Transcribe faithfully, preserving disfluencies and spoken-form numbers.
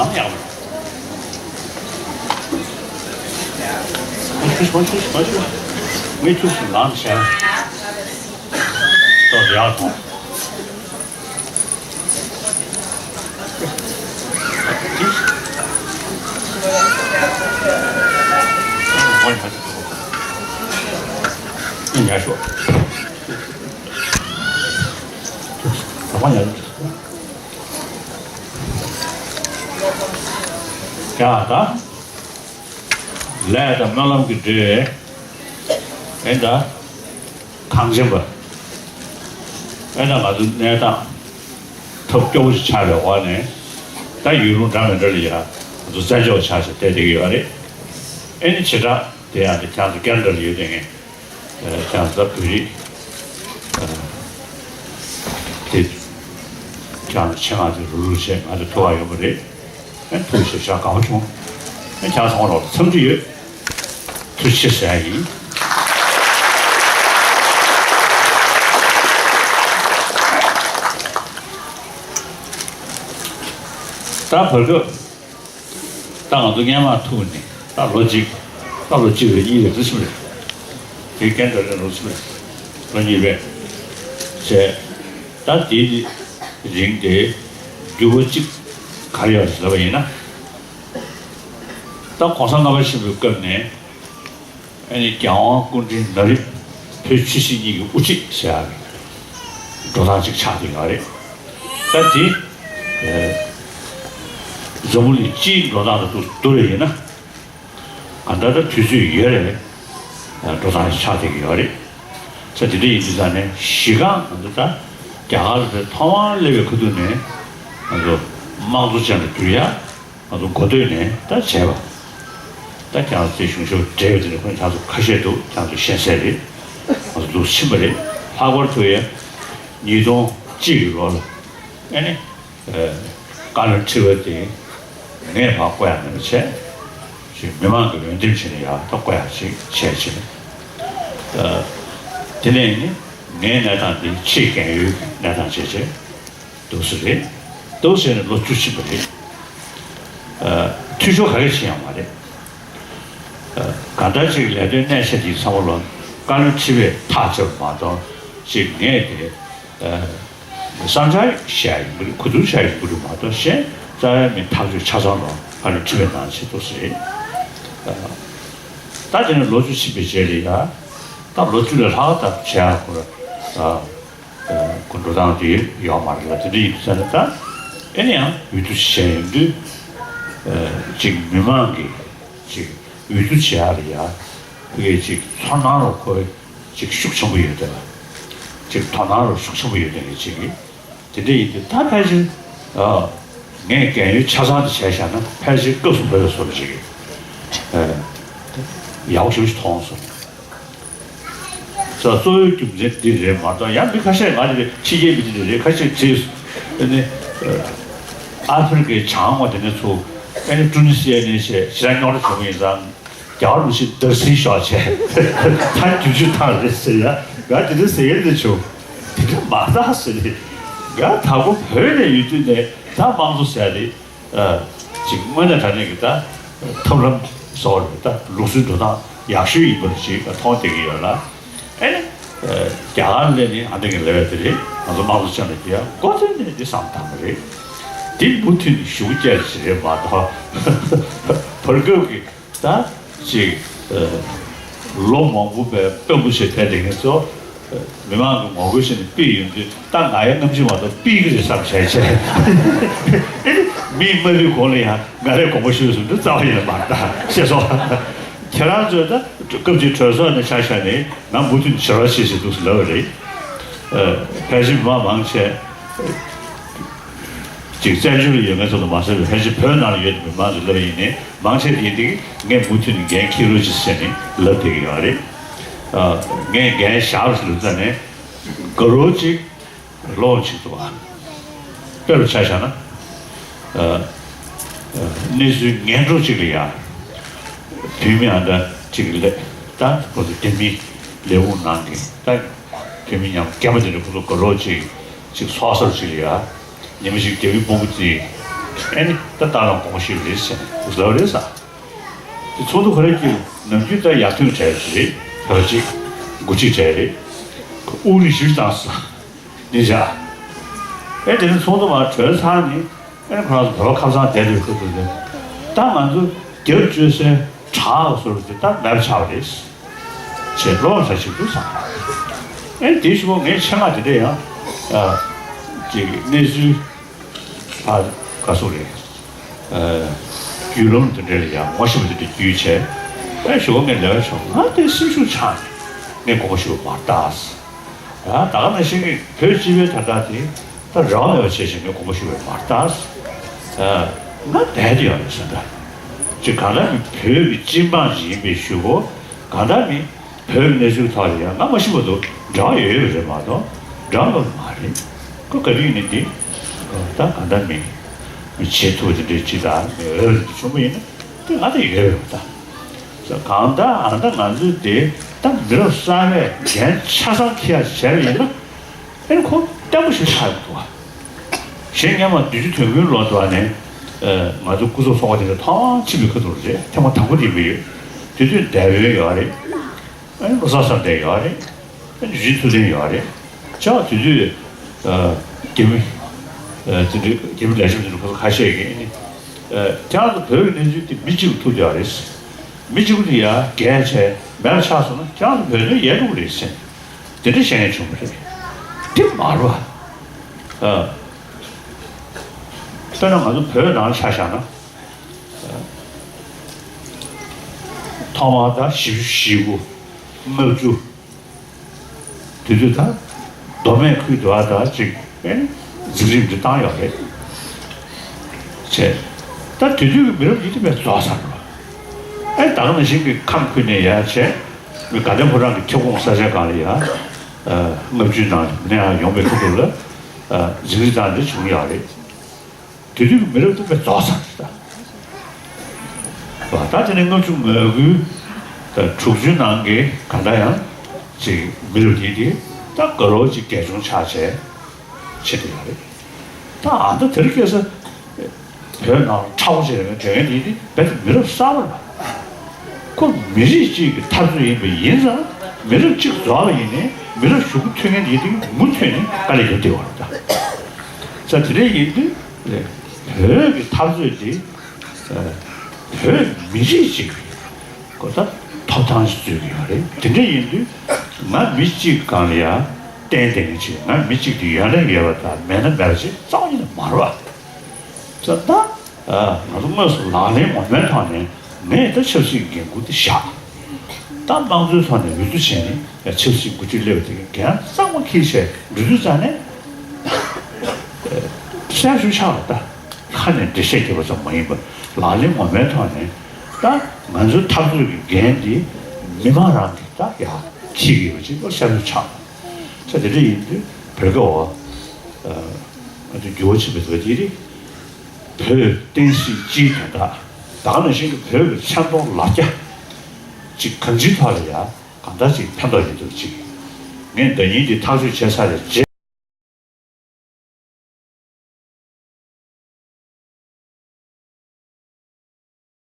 ཨང་ཡག་པོ། མི་ཁྱུག་མི་ཁྱུག་མི་ཁྱུག་མི་ཁྱུག་སུ་ལངས་བྱས། ཏོག་ཙམ་ཡག་ཐོང་། ཉ་ཤོག་ད་མ་ཉ་ཤོག་ཡ་ད། ལས་དང་སྨོན་ལམ་གྱི་འབྲས། ཨེ་ད། གངས་ཅན་པ། ཨེ་ད་ང་ཚོ་གནས་སྟངས་ཐབས་སྐྱོ་པོ་ཞིག་ཆགས་པའི་འོག་ནས། ད་ཡུལ་ལུང་འདྲ་མི་འདྲ་ལ་ཡ་ང་ཚོ་བཙན་བྱོལ་ཆགས་ཤིག་བསྡད་བསྡད་ཀྱི་ཡོད་རེད། ཨེ་ནི་བྱེ་བྲག་དེ་ཡང་དེ་ཁྱེད་ཚོ་སྐད་འདྲ་ལ་ཡོད་དེ་ངས། ཨ་ཁྱེད་ཚོ་བོད་རིགས་ཨ་དེ་ཁྱེད་ཚོ་ཆེད་མངགས་དེ་རུ་རུ་བྱས་ང་ཚོ་ཐུག་པ་ཡོད་པ་རེད། ཨ་ཐུགས་རྗེ་ཆེ་དགའ་པོ་བྱུང་། ཨ་ཁྱེད་ཚོ་ལ་འཚམས་འདྲི་ཡོད། ཐུགས་རྗེ་ཆེ་ཟེར་ཡ་ཡིན། ད་བར་སྐབས། ད་ང་ཚོ་སྔས་མ་ཐུག་ནས་ད་ལོ་གཅིག་ད་ལོ་གཅིག་རེད་གཉིས་རེད་ལོ་གསུམ་རེད། དེ་རྒན་འདྲ་རེད་ལོ་གསུམ་རེད། ལོ་གཉིས་རེད། བྱས། ད་དེའི་རིང་དེ་འགྱུར་བ་གཅིག་ག་རེ་ཡོད་རེད་ལབ་པ་ཡིན་ན། ད་གོང་ས་ལྔ་པ་ཆེན་པོའི་སྐབས་ནས། ཨ་ནི་རྒྱལ་དབང་སྐུ་ཕྲེང་ན་རིམ་བོད་ཆོས་སྲིད་གཉིས་ཀྱི་དབུ་ཁྲིད་ཟེར་ཡག་གི་འགྲོ་སྟངས་ཅིག་ཆགས་བསྡད་ཡོད་རེད། ད་དེ་ཨ་འཛམ་བུ་གླིང་སྤྱིའི་འགྲོ་སྟངས་དང་བསྡུར་བ་ཡིན་ན། ག་འདྲ་ད་དུས་ཚོད་ཡོད་རེད། འགྲོ་སྟངས་ཆགས་བསྡད་ཀྱི་ཡོད་རེད། ད་དེ་འདྲ་ཡིན་དུས་ཙང་ནས་གཞི་རྐང་ང་ཚོ་ད་རྒྱ་གར་ལ་ཐོག་མར་སླེབས་པའི་ཁ་ཐུག་ནས་ང་ཚོ་དམངས་གཙོ་ཅན་ལ་འགྱུར་ཡག་ང་ཚོ་འགོ་སྟོད་ནས་ད་བྱས་པ། ད་ཁྱེད་རང་ཚོའི་གཞུང་ཞབས་འབྲེལ་བའི་དེ་ནས་ཁོང་ཁྱེད་ཚོ་ཁ་ཤས་འདུག་ཁྱེད་ཚོ་ཤེས་གསལ་རེད། ང་ཚོ་འདུག་ཕྱིན་པ་རེད། ལྷག་པར་དུ་ཡ། ཉིས་སྟོང་གཅིག་གི་ལོ་ལ། ཨ་ནི། བཀའ་བློན་ཁྲི་པ་དེ་ངས་ཕར་བསྐོ་ཡག་མེད་པ་བྱས། ཅིག་མི་མང་གིས་འོས་འདེམས་བྱས་ནས་ཡར་ད་བསྐོ་ཡག་ཅིག་བྱས་བྱས། དེ་ནས་ནི་ངའི་གནས་སྟངས་དེ་ཆེས་རྒན་ཡོལ་གྱི་གནས་སྟངས་བྱས་བྱས། འདུག་སེ་རེད། འདུག་སེ་ནས་ལོ་བཅུ་ཕྱིན་པ་རེད། ཨ་འཐུས་ཤོར་ག་གེ་ཕྱིན་ཡོད་མ་རེད། ཨ་ག་འདྲ་ཅིག་ལས་དོན་གནད་ཆེ་དེ་ཚང་མ་ལ་བཀའ་བློན་ཁྲི་པས་ཐག་བཅད་པ་མ་གཏོགས་ཅིག་ངས་དེ་ཨ་བསམ་འཆར་བཤད་ཡོང་གི་རེད། གོ་བསྡུར་བྱ་ཡོང་གི་རེད་མ་གཏོགས་གཞན་རྩ་བའི་མི་ཐག་གཅོད་ཆ་ཚང་ལ་བཀའ་བློན་ཁྲི་པས་གནང་བྱས་འདུག་སེ་རེད། ཨ་ད་དེ་ནས་ལོ་བཅུ་ཕྱིན་པའི་རྗེས་ལ་ཡ་ད་ལོ་བཅུ་ལས་ལྷག་ད་བྱེད་ཡག་ཁོ་ར་ཨ། སྐུ་འགྲོ་སྟངས་དེ་ཡོད་མ་རེད་ལ། དེ་འདྲ་ཡིན་དུས་ཙང་ནས་ད་ཨེ་ནི་ཡང་འོས་བསྡུ་བྱས་ཡོང་དུས་ཅིག་མི་མང་གིས་ཅིག་འོས་བསྡུ་བྱེད་ཡག་ལ་ཡ་ཕ་གིའི་ཅིག་ཚོར་སྣང་རུ་ཁོའི་ཅིག་ཤུགས་ཆེན་པོ་ཡོད་དེ་ལ་ཅིག་དོ་སྣང་རུ་ཤུགས་ཆེན་པོ་ཡོད་དེ་ལ་ཅིག་དེ་འདྲ་ཡིན་དུས་ད་ཕལ་ཆེར་ངས་རྒན་ཡོལ་ཆ་ཚང་དེ་བྱས་བཞག་ན་ཕལ་ཆེར་སྐབས་སུ་བབས་པའི་བཟོ་འདྲ་ཅིག་ཡག་པོ་ཞེ་པོ་ཞིག་མཐོང་སོང་། ས་གཙོ་བོའི་རྒྱུ་མཚན་འདི་རེད་མ་གཏོགས་ཡང་མི་ཁ་ཤས་ང་འདི་ཕྱི་རྒྱལ་མི་འདི་འདྲ་རེད། ཁ་ཤས་བྲིས་ཨ་ནི་ཨ་ཧྥེ་རི་ཁའི་བྱང་ངོས་དེ་ནས་ཚུར་ཨ་ནི་ཀྲུ་ནི་སི་ཡ་ནས་བྱས་ཞེ་དྲག་རྙོག་དྲ་བྱུང་བ་ཡིན་ཙང་རྒྱ་གར་ལུགས་ཤིག་བརྡབ་གསིག་ཤོག་བྱས་ད་བརྒྱད་ཅུ་ཐམ་རེད་ཟེར་ཡ་ང་དེ་འདྲ་ཟེར་ཡ་འདི་བྱུང་། དེ་འདྲ་མ་རེད་ཟེར་ནས་ང་དང་པོ་བོད་ནས་ཡོད་དུས་ནས་ད་དམངས་གཙོ་ཟེར་ཡ་རེད། ཅིག་དངོས་གནས་དྲང་གནས་ཀྱི་ད་ཐབས་ལམ་བཟོ་བ་རེད། ད་ལུགས་སྲོལ་འགྲོ་སྟངས་ཡག་ཤོས་ཡིན་པ་ཞིག་མཐོང་བསྡད་ཀྱི་ཡོད་ལ། ཨེ་ནི། རྒྱ་གར་ལ་ནི་ཨ་འདྲ་གི་ལབ་ཡ་དེ་རེད། ང་ཚོ་དམངས་གཙོ་ཅན་ལ་དེ་ཡང་འགོ་ཐོན་ནས་འདི་བསམ་བཏང་གི་རེད། འདི་མུ་མཐུད་ནས་ཞུ་སྐྱེལ་ཞིག་རེད་མ་གཏོགས། བར་སྐབས་ཀྱི་ད་ཅིག་ལོ་མང་པོ་བས་དཔོན་པོ་ཞིག་ཕེབས་བསྡད་མཁན་ཚོ། མི་མང་གི་ངོ་རྒོལ་བྱས་ནས་ཕུད་ཡོང་དུས་ད་ང་ཡང་རྔམ་བརྗིད་མ་གཏོགས་ཕུད་ཀྱི་རེད་བསམ་བྱས་བྱས། མི་མ་ཕུད་གོང་ལ་ཡང་ང་རའི་དགོངས་པ་ཞུས་སོང་འདི་རྩ་བ་ཡིན་ལ་མ་རེད་ད་ཤེས་སོང་། ཁྱེད་རང་ཚོས་ད་སྐབས་ཅིག་གྲོས་ཚོགས་ནས་ཆ་བཞག་ནས་ང་མུ་མཐུད་ནས་བྱ་བ་བྱེད་ཟེར་འདུག་ཟེར་ལབ་པ་རེད། ཕལ་ཆེར་མི་མང་མང་ཆེ། ཅིག་བཙན་བྱོལ་ལ་ཡོད་མཁན་ཚོ་ལ་མ་ཟད་པའི་ཕལ་ཆེར་བོད་ནང་ལ་ཡོད་པའི་མི་མང་ཚོ་ལབ་ཡིན་ནའི་མང་ཆེ་དེ་འདི་ངས་མུ་མཐུད་ནས་འགན་འཁྱེར་རོགས་གྱིས་ཟེར་ནས་ལབ་བསྡད་ཀྱི་ཡོད་རེད། ངས་འགན་བཞག་རོགས་ཞེས་ལབ་ཙང་ནས་དགའ་རོགས་ཅིག་ལོག་ཅིག་འདུག་ཨ། དཔེ་རུ་ཆ་བཞག་ན། གནས་ཚུལ་ངན་འགྲོ་ཅིག་ལ་ཡ། བོད་མི་ཨ་འདྲ་ཅིག་ལ་ད་ཁོ་ཚོ་རྒྱ་མི་ལས་ཁུངས་ནང་གི་ད། བོད་མི་ཉམས་རྒན་པ་དེ་འདྲ་ཁོ་ཚོ་དགའ་རོགས་ཅིག་ཅིག་ཚོགས་གསར་ཅིག་ལ་ཡ། ཉི་མ་ཞིག་རྒྱ་མི་དཔོན་པོ་དེ་ ཨེ་ནི་ད་ལྟ་ལ་དགོངས་ཞིག་རེད་ཟེར་ནས་ལབ་རེད་ས། དེ་ཚོགས་འདུ་ཁོ་རེ་གི་ནམ་རྒྱུན་ད་ཡར་ཐོན་གྲས་རེད། ཕལ་ཆེར་དགུ་གཅིག་གྲས་རེད། དབུ་རིག་ཞུས་བཏང་ས་ནི་བྱ། ཨེ་དེ་ནི་ཚོགས་འདུ་མར་གྲོལ་ཚར་ནི། ཨེ་ཁོ་རང་ཚོ་བོད་པ་ཁ་སང་བསྡད་དུས་ཁོ་ཚོ་ལ་ད་ང་ཚོ་རྒྱབ་བཅོལ་སའི་བྲག་བཟོ་རུ་དེ་ད་མེད་པ་ཆགས་པ་རེད། ཅེས་བློ་ལ་ཞིག་འདུག་བསམ། ཨེ་དེ་ཞུ་བ་ངས་ཆེད་མངགས་དེ་འདྲ་ཡང་ཅིག་གནས་ཚུལ་ཨ་ག་སོགས་རེད། ཨ་བརྒྱུད་ལམ་དེ་འདྲ་ལ་ཡང་ངོ་ཤེས་པ་དེ་འདྲ་བརྒྱུད་བྱས། ཨེ་ཞུ་བ་ངས་ལས་ཀ་བྱུང་ང་དེ་སེམས་ཤུགས་ཆག་ནས་ངས་དགོངས་པ་ཞུ་བ་མ་རེད་ད། ད་ག་ནང་བཞིན་གྱི་བོད་སྤྱི་པའི་དོན་དག་དེ་ད་རང་ལས་པ་བྱས་ཤིང་ངས་དགོངས་པ་ཞུ་བའི་མ་རེད་ད། ང་བསྡད་དེ་ཡོད་རེད་ཟེར་འདྲ། ཅིག་གང་ལྟར་མི་བོད་ཀྱི་སྤྱི་འབངས་ཤིག་ཡིན་པའི་གཞུག་གུ་གང་ལྟར་མི་བོད་ཀྱི་གནས་ཚུལ་ཐོག་ལ་ཡང་ང་མ་ཤི་བ་དུ་འབྲེལ་བ་ཡོད་ཡོད་རེད་མ་གཏོགས་འབྲེལ་བ་མ་རེད། ཁོ་ག་དུས་ཡིན་ནའི་འདི་ད་གང་ལྟར་མི་མི་བྱེད་ཐུབ་དེ་འདྲའི་ཅི་ད་མི་འོས་རེད་བྱུང་བ་ཡིན་ན་དེ་ང་ད་ཡོད་ཡོད་ད། གང་ལྟར་ཨ་ད་ང་ཚོས་དེ་ད་མི་རབས་གསར་པས་འགན་ཆ་ཚང་འཁྱེར་ཡ་བྱས་པ་ཡིན་ན་ཨེ་ཁོ་བརྟན་པོ་ཞིག་ཆགས་ཡོང་འདུག་བ། གཞན་སྔོན་མ་བདུན་ཅུ་དོན་དགུའི་ལོ་དུ་བ་ནས་ང་ཚོ་སྐུ་ཚབ་ཚོགས་པ་དེ་ཚོ་ཐོག་མར་ཕྱིན་པའི་ཁ་ཐུག་རེད། ཐེངས་མ་དང་པོ་དེ་ཡིན་པ་ཡོད། དེ་དུས་འདས་པོའི་ཡོད་རེད། ཨེ་བློ་བཟང་བསམ་གཏན་ཡོད་རེད། ཨེ་རྗེ་བཙུན་ཐུབ་བསྟན་ཡོད་རེད། ཅག་དེ་དུས་རྒྱ་མི་དེ་འདྲའི་རྒྱ་མི་ལས་བྱེད་དེ་ཚོ་ཁོ་ཚོ་ཁ་ཤས་ཀྱིས་ཨེ་ནི་ཁྱེད་རང་ཚོ་བོད་ཀྱི་གནས་ཚུལ་དེ་མི་གཅིག་ཐུག་བསྡད་ཡོད་རེད། མི་གཅིག་པུ་དེ་ཡར་རྒྱལ་བྱས་མེད་པ་ཆགས་སོང་ན་ཁྱེད་རང་ཚོ་བོད་དོན་ཡལ་འགྲོ་གི་རེད་ཟེར། དེ་འདྲ་བཤད་མཁན་བྱུང་བ་རེད། དེ་མ་རེད་བ། ཨ། དཔེར་ན་ང་ཚོ་བོད་ནང་ཆ་བཞག་ན། ཐོག་མར་ད་བཞི་བཅུ་ཞེ་དགུ། ལྔ་བཅུ། དེ་དུས་ད་མདོ་སྨད་ཁུལ་དུ་ཨ་ད་ཅིག་ཨེ་འཛིན་རིམ་དེ་བཏང་ཡོད་རེད། བྱས། ད་དེ་དུས་ཀྱི་མི་རབས་འདི་དེ་བས་རྫོགས་ཚར་རེད། ཨེ་ད་ག་ནང་བཞིན་གྱི་ཁམས་ཁུལ་ནས་ཡར་བྱས། མི་དགའ་ལྡན་ཕོ་བྲང་གི་ཐེབས་ཁོངས་ས་ཆ་སྒང་ལ་ཡ། ལྔ་བཅུའི་ནང་ནས་ཡང་ཡོང་བའི་ཁུལ་དུ་ལ། འཛིན་རིམ་བཏང་འདི་བྱུང་ཡོད་རེད། དེ་དུས་ཀྱི་མི་རབས་དེ་དཔེ་རྫོགས་ཚར་རེད་ད། བ་ད་དེ་ནས་ལྔ་བཅུ་ང་དགུའི་ད་དྲུག་ཅུའི་ནང་གི་ག་འདྲ་ཡང་ཅིག་མི་རབས་དེ་དེ་ད་དགའ་རོགས་ཅིག་རྒྱལ་ཆུང་ཆགས་བྱས་བྱེད་དུ་ཡོད་རེད། ད་ཨ་ད་དེ་རིང་ཁ་སང་བོད་ནང་ཁྲ་བོ་བྱས་ནས་བསྡད་མཁན་དེ་དེ་རྦད་དེ་མི་རབས་གསར་པ་རེད། ཁོ་མི་རིགས་གཅིག་གི་འཐབ་རྩོད་ཡིན་པ་ཡིན་ཙང་མི་རབས་གཅིག་རྫོགས་པ་ཡིན་ནའི་མི་རབས་གཞུག་གུ་ཐོན་མཁན་དེ་དེ་མུ་མཐུད་ནས་དཀའ་ལས་རྒྱབ་བསྡད་ཡོད་རེད་ད། ས་དེ་འདྲ་ཡིན་དུས་བོད་ཀྱི་འཐབ་རྩོད་དེ་བོད་མི་རིགས་གཅིག་གི་གོ་ད་ཐོབ་ཐང་ཞིག་རྩོད་ཀྱི་ཡོད་རེད། དེ་འདྲ་ཡིན་དུས་ང་མི་གཅིག་སྒང་ལ་ཡ་བརྟེན་བསྡད་མཁན་ཅིག་ང་མི་གཅིག་དེ་ཡོད་ན་ཡོད་པ་དང་མེད་ན་མེད་པ་ཅིག་རྩ་བ་ཉིད་ནས་མ་རེད་བ། ཙང་ད། ང་ཚོ་དངོས་སུ་ལག་ལེན་ངོ་མའི་ཐོག་ནས་ངས་ད་ཆབ་སྲིད་འགན་འཁུར་དེ་བཞག་ད་དམངས་གཙོའི་ཐོག་ནས་འོས་བསྡུ་བྱས་ནས་ཆབ་སྲིད་འགོ་ཁྲིད་སླེབས་པ་དེ་གི་འགན་གཙང་མ་འཁྱེར་བྱས་འགྲོ་དུས་ཙང་ནས་སེམས་ཤུགས་ཆག་ལ་ད་ཁ་ནས་འགྲེལ་བཤད་རྒྱབ་པ་ཙམ་མ་ཡིན་པར་ལག་ལེན་ངོ་མའི་ཐོག་ནས་ད་ང་ཚོའི་འཐབ་རྩོད་ཀྱི་འགན་དེ་མི་མང་རང་གིས་ད་ཡར་འཁྱེར་གྱི་ཡོད་པ་ཅིག་ལ་སེམས་ཤུགས་ཆག་ས་དེ་འདྲ་ཡིན་དུས་བོད་སྐད་འོག་ང་ཚོ་འགྱུར་བ་ཕྱིན་པའི་ཟླ་བ་དེ་རེད། བོད་བསྟན་སྲིད་སྤྱིའི་དོན་དག་ད་ག་ནང་བཞིན་གྱི་བོད་ཀྱི་ཆབ་མདོ་ལ་རྒྱ་ཅིག་གང་ཅིའི་ཐོག་ལ་ཡང་གང་ལྟར་ཅིག་ཕན་ཐོགས་ཡོང་ཐུབ་ཅིག་ངས་ཟླ་ཉིན་འདི་ཐག་གཅོད་བྱས་ཚར་རྗེས།